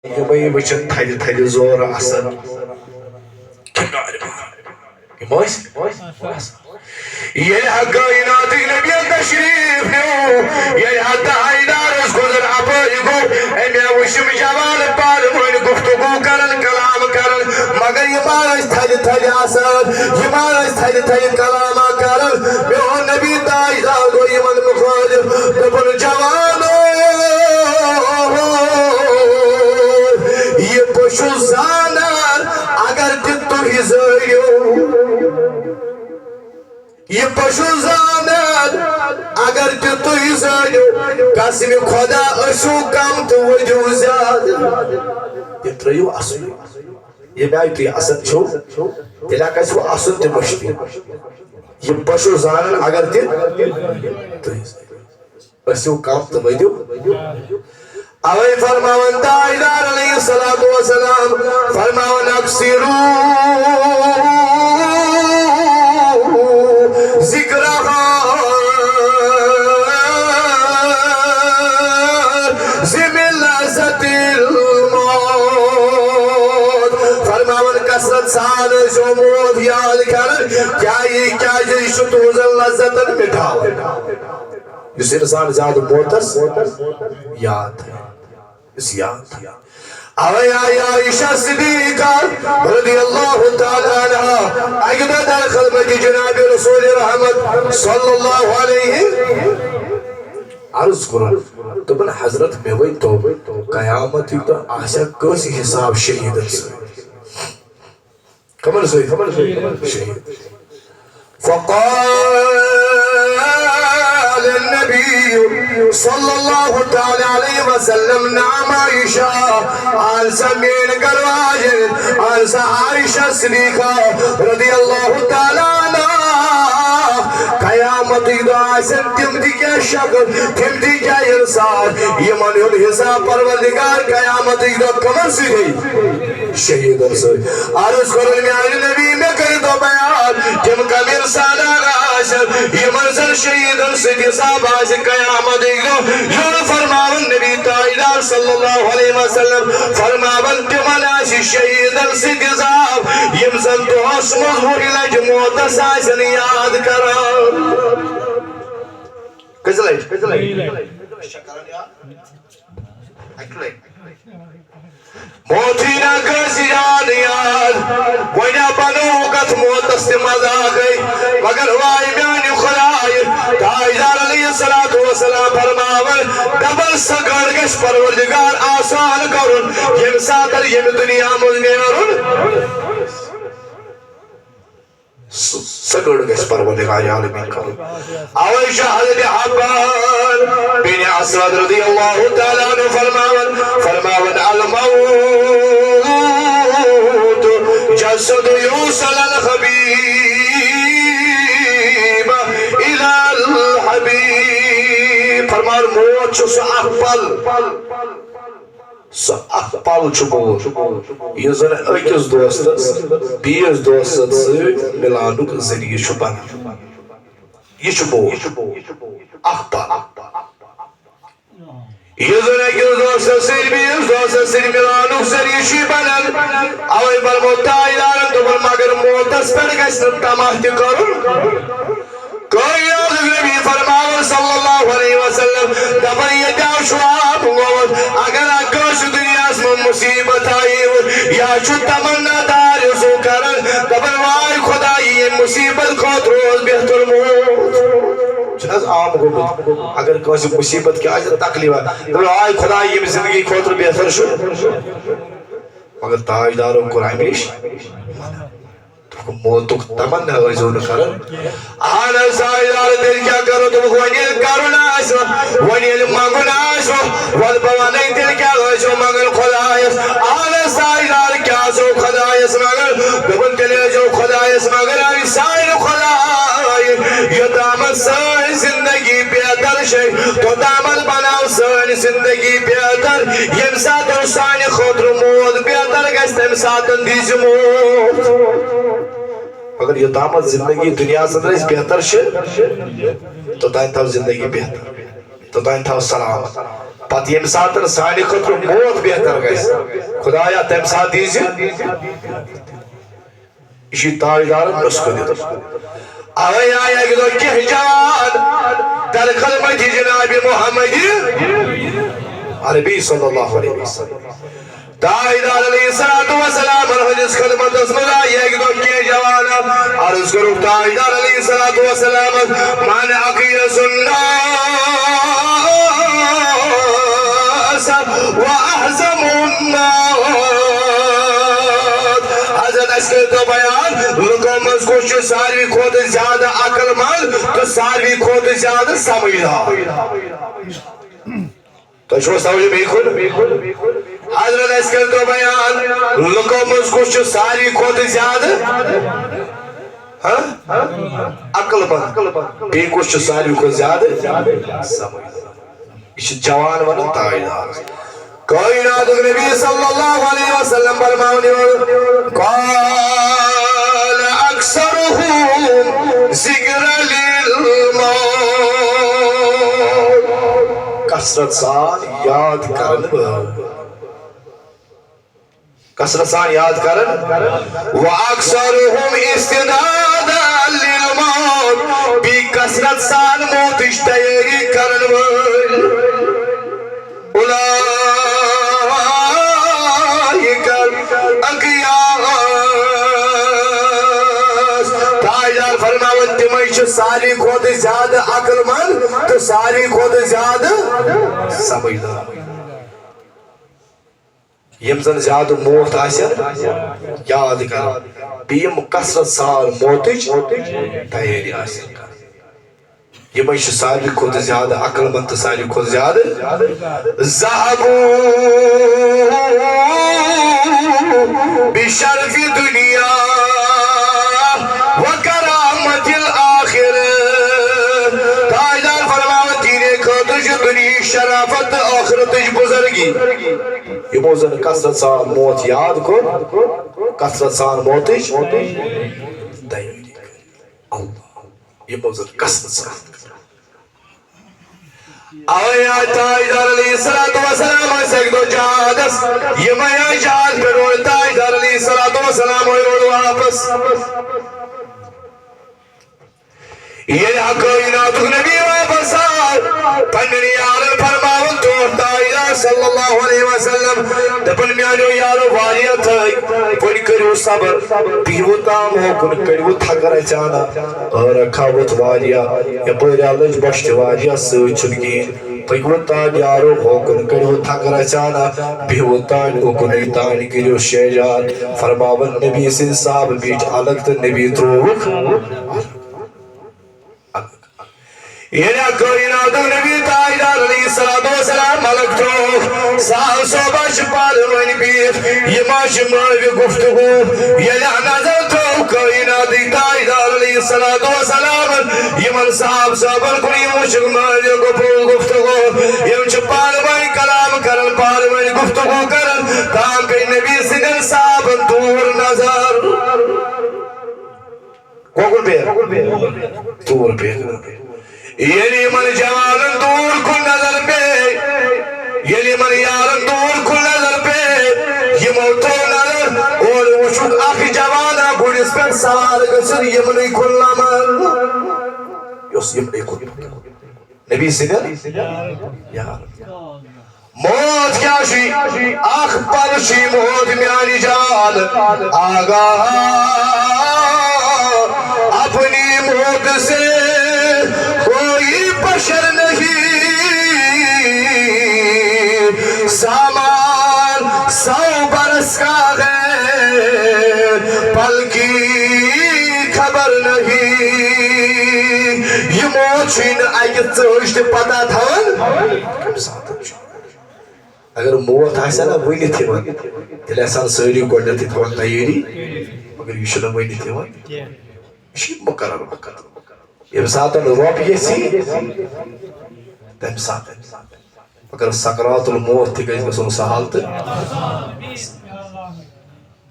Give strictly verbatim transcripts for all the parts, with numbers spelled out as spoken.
یِمے وٕچھِتھ تھدِ تھدِ زورٕ اثر۔ یِم ٲسۍ؟ ییٚلہِ حق کائناتٕکۍ نبیَن تشریف نیوٗ، ییٚلہِ حق تاجدارس گُزر اپٲرۍ گوٚو، أمۍ وٕچھ یِم جوان پانہٕ ؤنۍ گفتگو کران، کلام کران، مگر یِم ٲسۍ تھدِ تھدِ آسان، یِم ٲسۍ تھدِ تھدِ کلام کران۔ میون نبی تاجدار گوٚو یِمن مُخٲطِب، دوٚپُن، جوانو، یہِ بہٕ چھُس زانان، اگر تہِ تُہۍ زٲیِو۔ یہِ پشو زانان، اگر تہِ تُہۍ زٲنِو، قسمِ خۄدا ٲسِو کم تہٕ ؤدِو زیادٕ۔ تہِ ترٲیِو اصلٕے۔ ییٚمہِ آیہِ تُہۍ اَسان چھِو، تیٚلہِ ہا گژھِوٕ اَسُن تہِ مٔشتٕے۔ یہِ پشو زانان، اگر تہِ تُہۍ زٲنِو۔ ٲسِو کم تہٕ ؤدِو۔ اوے فرماوان تاجدار علیہ الصلوۃ والسلام، فرماوان، اکثروا ذکرہا ذی لذت الموت۔ فرماوان، کثرت سان ٲسِو موت یاد کران، کیازِ، کیازِ یہِ چھُ تُہنزن لذتن مٹاوان۔ یُس انسان زیادٕ موتس یاد تھاوِ، یُس یاد تھاوِ۔ اوے آیہِ عائشہ صدیقہ رضی اللہ تعالیٰ عنہا اکہِ دۄہ در خدمت جناب رسول رحمت صلی اللہ علیہ عرض کران، دوٚپُن، حضرت، مےٚ ؤنۍ تو، قیامتٕکۍ دۄہ آسیا کٲنٛسہِ حساب شہیدن سۭتۍ؟ کمن سۭتۍ؟ کمن سۭتۍ؟ شہید۔ فقال النبی صلی اللہ تعالی علیہ وسلم، نعم عائشہ۔ اہن سا میٲنۍ گرٕ واجٮ۪ن، اہن سا عائشہ صدیقہ رضی اللہ تعالی عنہا، قیامتٕکۍ دۄہ آسن تِم تہِ کینٛہہ شخص، تِم تہِ کینٛہہ انسان، یِمن ہُنٛد حساب پروردگار قیامتٕکۍ دۄہ کمن سۭتۍ ہیٚیہِ؟ شہیدن سۭتۍ۔ عرض کرُن، میانہِ نبی، مےٚ کٔرِو تو بیان، تِم کم انسان آسن، یِمن زن شہیدن سۭتۍ حساب آسہِ قیامتٕکۍ دۄہ۔ یورٕ فرماوان نبی تاجدار صلی اللہ علیہ وسلم، فرماوان، تِمن آسہِ شہیدن سۭتۍ حساب، یِم زن دۄہس منٛز وُہہِ لٹہِ موتس آسن یاد کران۔ کٔژِ لٹہِ؟ کٔژِ لٹہِ؟ اکہِ لٹہِ۔ موتھٕے نہ کٲنٛسہِ جان یاد۔ وۄنۍ ہا بنووُکھ اتھ موتس تہِ مذاقٕے۔ مگر واے میانہِ خدایہِ، تاجدار علیہ الصلوۃ والسلام فرماوان، دپان، سۄ گٔر گژھِ پروردگار آسان کرُن، ییٚمہِ ساتہٕ ییٚمہِ دُنیا منٛز نیرُن۔ سُہ، سُہ گٔر گژھِ پروردگار عالمین کرُن۔ اوے چھُ حضرت عباد بن اسود رضی اللہ تعالی عنہ فرماوان، فرماوان، الموت جسد یوصل الحبیب الی الحبیب۔ فرمان، موت چھُ سُہ اکھ پل۔ سُہ اکھ پل چھُ موت، یُس زن أکِس دوستس بیٚیِس دوستس سۭتۍ مِلانُک ذٔریعہٕ چھُ بنان۔ یہِ چھُ موت۔ اکھ پل۔ یُس زن أکِس دوستس سۭتۍ بیٚیِس دوستس سۭتۍ مِلانُک ذٔریعہٕ چھُ بنان۔ اوے فرموو تاجدارن دوٚپُن، مگر موتس پٮ۪ٹھ گژھِ نہٕ طمع تہِ کرُن۔ کٲنٛسہِ نبی فرماوان صلی اللہ علیہ وسلم، دپان، ییٚتہِ آو شراب گوٚمُت، اگر اکھ کٲنٛسہِ دُنیاہس منٛز مصیبت آیہِ یا چھُ تمنا دار یُس ہُہ کران، دپان، واے خداے، ییٚمہِ مصیبت خٲطرٕ اوس بہتر موت۔ چھُنہٕ حظ عام گوٚمُت، اگر کٲنٛسہِ مصیبت کیٛاہ آسہِ، تکلیف آسہِ، دپان، واے خداے، ییٚمہِ زندگی خٲطرٕ بہتر چھُ۔ مگر تاجدارو کوٚر ہمیشہِ موتُک تمنا ٲسۍزیو نہٕ کران۔ اہن حظ، ساے یار، تیٚلہِ کیٛاہ کرو؟ دوٚپُکھ، وۄنۍ ییٚلہِ کرُن آسہِ، وۄنۍ ییٚلہِ منٛگُن آسہِ، وَلہٕ بہٕ وَنَے، تیٚلہِ کیٛاہ ٲسۍزیو منٛگان خۄدایَس؟ اہن حظ، ساے یار، کیٛاہ ٲسۍزیو خۄدایَس منٛگان؟ دوٚپُن، تیٚلہِ ٲسۍزیو خۄدایَس منٛگان، اَے سانہِ خۄدایہِ، یوٚتامَتھ سٲنۍ زِندگی بہتر چھے، توٚتامَتھ بناو سٲنۍ زِندگی بہتر۔ ییٚمہِ ساتہٕ سانہِ خٲطرٕ موت بہتر گژھِ، تَمہِ ساتہٕ دیٖزِ موت۔ مگر یوٚتامَتھ زندگی دُنیاہَس اندر اَسہِ بہتر چھِ، توٚتام تھاو زندگی بہتر، توٚتام تھاو سلامت۔ پتہٕ ییٚمہِ ساتہٕ سانہِ خٲطرٕ موت بہتر گژھِ، خدایا، تَمہِ ساتہٕ دیٖزِ۔ یہِ چھُ تاجدارن نسخہٕ دیُن۔ اوے آیہِ اَکہِ دۄہ کینٛہہ جوان در خدمت جناب محمد عربی صلی اللہ علیہ وسلم۔ تاجدار علیہ الصلوۃ والسلام ہٕنٛدِس خدمتس منٛز آیہِ اَکہِ دۄہ کینٛہہ جوان۔ عرض کوٚرُکھ تاجدار علیہ الصلوۃ والسلام، من اکیس الناس و احزم الناس۔ حضرت، اَسہِ کٔرۍتو بیان، لُکو منٛز کُس چھُ ساروی کھۄتہٕ زیادٕ عقل مند تہٕ ساروی کھۄتہٕ زیادٕ سمجھدار؟ تۄہہِ چھُوا سمجھ بیٚیہِ کُن؟ حضرت، اَسہِ کٔرۍتو بیان، لُکو منٛز کُس چھُ ساروی کھۄتہٕ زیادٕ؟ ہاں؟ عقل مند۔ بیٚیہِ کُس چھُ ساروی کھۄتہٕ زیادٕ سمجھ؟ یہِ چھُ جوان ونان تاجدار۔ کائناتُک نبی صلی اللہ علیہ وسلم فرماوان، قال اکثرهم ذکر للموت۔ کثرت سان یاد کرن وٲلۍ۔ کثرت سان یاد کرن۔ و اکثرهم استعدادا للموت۔ بیٚیہِ کثرت سان موتٕچ تیٲری کرن وٲلۍ۔ اولئک الاغیاث۔ تاجدار فرماوان، تِمے چھِ ساروی کھۄتہٕ زیادٕ عقل مند تہٕ ساروی کھۄتہٕ زیادٕ سمجھدار۔ یِم زن زیادٕ موت آسن یاد کران، بیٚیہِ یِم کثرت سان موتٕچ تیٲری آسن کران۔ یِمے چھِ ساروی کھۄتہٕ زیادٕ عقل مند تہٕ ساروی کھۄتہٕ زیادٕ۔ ذهبوا بشرف دنیا و کرامت الاخرہ۔ تاجدار فرماوان، تِہنٛدِ خٲطرٕ چھِ دُنیہٕچ شرافت تہٕ ٲخرتٕچ بزرگی۔ یِمو زن کثرت سان موت یاد کوٚر، کثرت سان موتٕچ تیٲری کٔر۔ اللہ۔ یِمو زن کثرت سان۔ اوے آے تاجدار علیہ الصلوۃ والسلام ٲسۍ اَکہِ دۄہ جہادس، یِمے آے جہاد پٮ۪ٹھ اورٕ، تاجدار علیہ الصلوۃ والسلام آے اورٕ واپس۔ ییٚلہِ حق کائناتُک نبی واپس آو، پننٮ۪ن یارن فرماوُن، تور تاجدار صلی اللہ علیہ وسلم، دپن، میانیو یارو، واریاہ تھٲے، وۄنۍ کٔرِو صبر، بِہِو تام ہوکُن، کٔڑِو تھکھ رژھیانہ، ٲرکھ کھاوُتھ واریاہ، یپٲرۍ آو لٔج بۄچھِ تہِ واریاہ، سۭتۍ چھُنہٕ کِہیٖنۍ، پٔکِو تام یارو ہوکُن، کٔڑِو تھکھ رژھیانہ، بِہِو تام اوکُن، تام کٔرِو شیران، فرماوان، نبی سٕنٛدۍ صحابہٕ بیٖٹھۍ الگ تہٕ نبی ترٛووُکھ۔ ییٚلہِ کائناتُک نبی تاجدار علیہ الصلوۃ والسلام ملک ترٛوو، صاحب صٲبہ چھِ پانہٕ ؤنۍ بِہِتھ، یِم ما چھِ مٲوِ گفتگو۔ ییٚلہِ نظر ترٛوو کائناتٕکۍ تاجدار علیہ الصلوۃ والسلام یِمن صاحب صٲبن کُن، یِم وٕچھِکھ مٲوِ گفتگو، یِم چھِ پانہٕ ؤنۍ کلام کران، پانہٕ ؤنۍ گفتگو کران، تام پیٚیہِ نبی سٕنٛدٮ۪ن صحابن دوٗر نظر۔ کوکُن پیٚیہِ؟ دوٗر پیٚیہِ۔ ییٚلہِ یِمن جوانن دوٗر کُن نظر پیٚیہِ، ییٚلہِ یِمن یارن دوٗر کُن نظر پیٚیہِ، یِمو ترٛوو نظر، اورٕ وُچھُکھ اکھ جوانا گُرِس پٮ۪ٹھ سوار گٔژھِتھ یِمنٕے کُن لمان۔ یہِ اوس یِمنٕے کُن۔ نبی سٕنٛدٮ۪ن یارن۔ موت کیا چھی؟ اکھ پل چھی موت میانی جان۔ آگاہ اپنی موت سے کوئی بشر نہیں۔ سامان سو برس کا ہے، پل کی خبر نہیں۔ یہ موت چھُے نہٕ اکہِ ژٲج تہِ پتہ تھاوان۔ اگر موت آسہِ ہا نا ؤنِتھ یِوان، تیٚلہِ آسہِ ہن سٲری گۄڈٕنیتھٕے تھاوان تیٲری، مگر یہِ چھُنہٕ ؤنِتھ یِوان۔ یہِ چھُ مُقرر وقت۔ ییٚمہِ ساتہٕ رۄب یژھِ، تَمہِ ساتہٕ۔ مگر سکرات الموت تہِ گژھِ گژھُن سہل تہٕ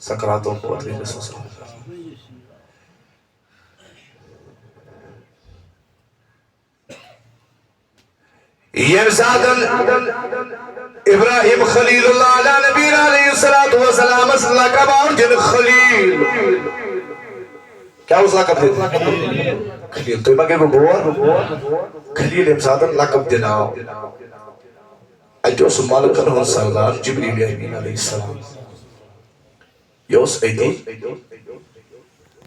سکرات الموت گژھِ گژھُن سہل۔ ییٚمہِ ساتَن ابراہیم خلیل اللہ علیٰ نبینا علیہ الصلوۃ والسلامس لقب آو دِنہٕ خلیل۔ کیٛاہ اوس لقب دِنہٕ؟ خلیل۔ تُہۍ ما گٔیوٕ بور؟ خلیل ییٚمہِ ساتَن لقب دِنہٕ آو، اَتہِ اوس ملکن ہُنٛد سردار جبریل امین علیہ السلام۔ یہِ اوس أتی۔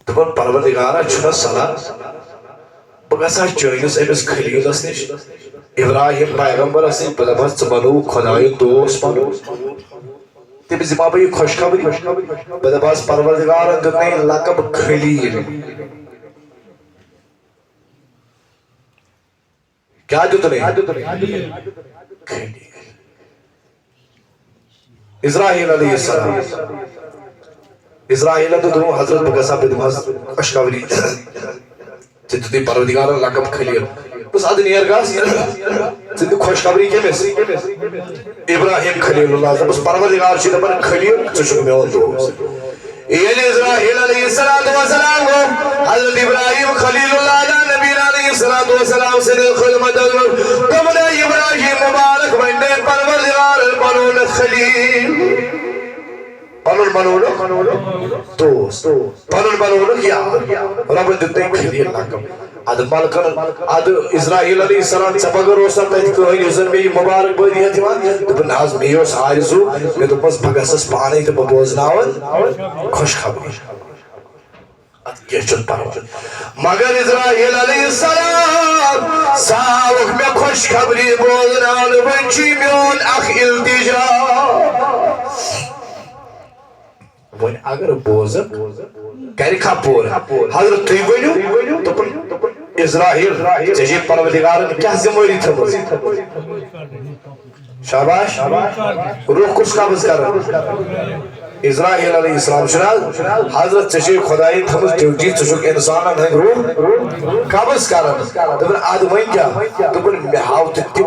دوٚپُن، "پروردگارا، چھُنہ صلاح بہٕ گژھٕ ہا چٲنِس أمِس خلیٖلس نِش؟" ابراہیم پیغمبرس نِش، بہٕ دپہٕ ہس، "ژٕ بنووُکھ خۄدایُن دوس پنُن۔" تٔمِس دِمہٕ ہا بہٕ یہِ خۄشخبری۔ بہٕ دپہٕ ہس، "پروردگارن دیُت مےٚ یہِ لقب خلیٖل۔" کیٛاہ دیُت أمۍ؟ خلیٖل۔ اسرائیل علیہ السلام۔ اسرائیل تو دوٚپُن، "حضرت، بہٕ گژھٕ ہا، بہٕ دِمہٕ ہس خۄشخبری۔ ژےٚ دیُتُے پروردگارن لقب خلیٖل۔" بس ادٕ نیر گژھ۔ ژٕ دِ خۄشخبری کٔمِس؟ ابراہیم خلیل اللہ۔ بس پروردگار چھُ دپان، "خلیٖل، ژٕ چھُکھ میون دوست۔" ییٚلہِ اسرائیل علیہ الصلوۃ والسلام گوٚو حضرت ابراہیم خلیل اللہ علیٰ نبینا علیہ الصلوۃ والسلام سٕنٛدِ خدمتس منٛز، دوٚپُن، "اے ابراہیم مبارک، وۄنۍ دے پروردگارن پنُن خلیٖل، پنُن بنوونُکھ دوست، پنُن بنوونُکھ یار، رۄبن دیُت تٔمۍ خلیٖل لقب۔" ادٕ ملکن، ادٕ اسرائیل علیہ السلام، ژےٚ بغٲر اوس نہ تتہِ کٕہٕنۍ یُس زن مےٚ یہِ مبارک بٲدی ہٮ۪تھ یِوان؟ دوٚپُن، "نہ حظ، مےٚ اوس آرزو، مےٚ دوٚپمس بہٕ گژھس پانے تہٕ بہٕ بوزناون خۄشخبری۔" اتھ کینٛہہ چھُنہٕ پرواے۔ مگر اسرائیل علیہ السلام، سا آوُکھ مےٚ خۄشخبری بوزناونہٕ، وۄنۍ چھُے میون اکھ التجا۔ وۄنۍ اگر بوزکھ، کرِ کھا پوٗرٕ؟ حضرت تُہۍ ؤنِو، دوٚپُن، "اسرائیل، ژےٚ چھے پروردگارن کیٛاہ ذمہٕ وٲری تھٲومٕژ؟" شاباش۔ روح کُس قبض کران؟ اسرائیل علیہ السلام چھُنہٕ حظ؟ حضرت، ژےٚ چھے خۄدایہِ تھٲومٕژ ڈیوٹی، ژٕ چھُکھ انسانن ہٕنٛدۍ روح قبض کران۔ دوٚپُن، "ادٕ وۄنۍ کیٛاہ؟" دوٚپُن، "مےٚ ہاو تہٕ تِم